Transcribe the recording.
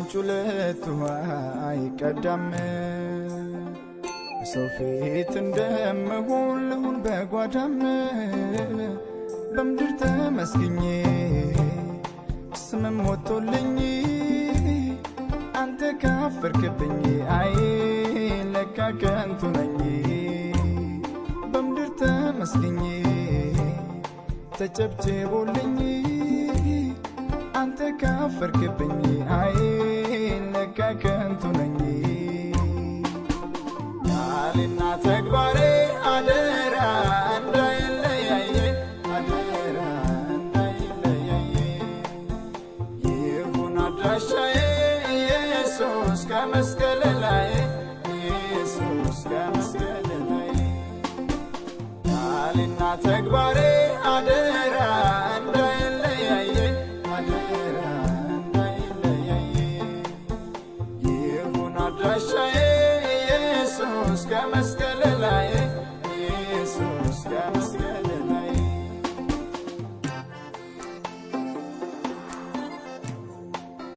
ከምንጩ ሁለት ውሃ አይቀዳም። ሰው ፊት እንደምሆን ልሁን በጓዳም፣ በምድር ተመስግኜ ስምም ወጥቶልኝ አንተ ካፈርክብኝ አይ ለካ ከንቱ ነኝ። በምድር ተመስግኜ ተጨብጭቦልኝ አንተ ካፈርክብኝ አይ ለካ ከንቱ ነኝ። ቃልና ተግባሬ አደራ እንዳይለያየ፣ አደራ እንዳይለያየ፣ ይሁን አድራሻዬ ኢየሱስ ከመስቀል ላይ፣ ኢየሱስ ከመስቀል ላይ። ቃልና ተግባሬ አደራ እንዳይለያየ፣ አደራ እንዳይለያየ፣ ይሁን አድራሻዬ ኢየሱስ ከመስቀል ላይ።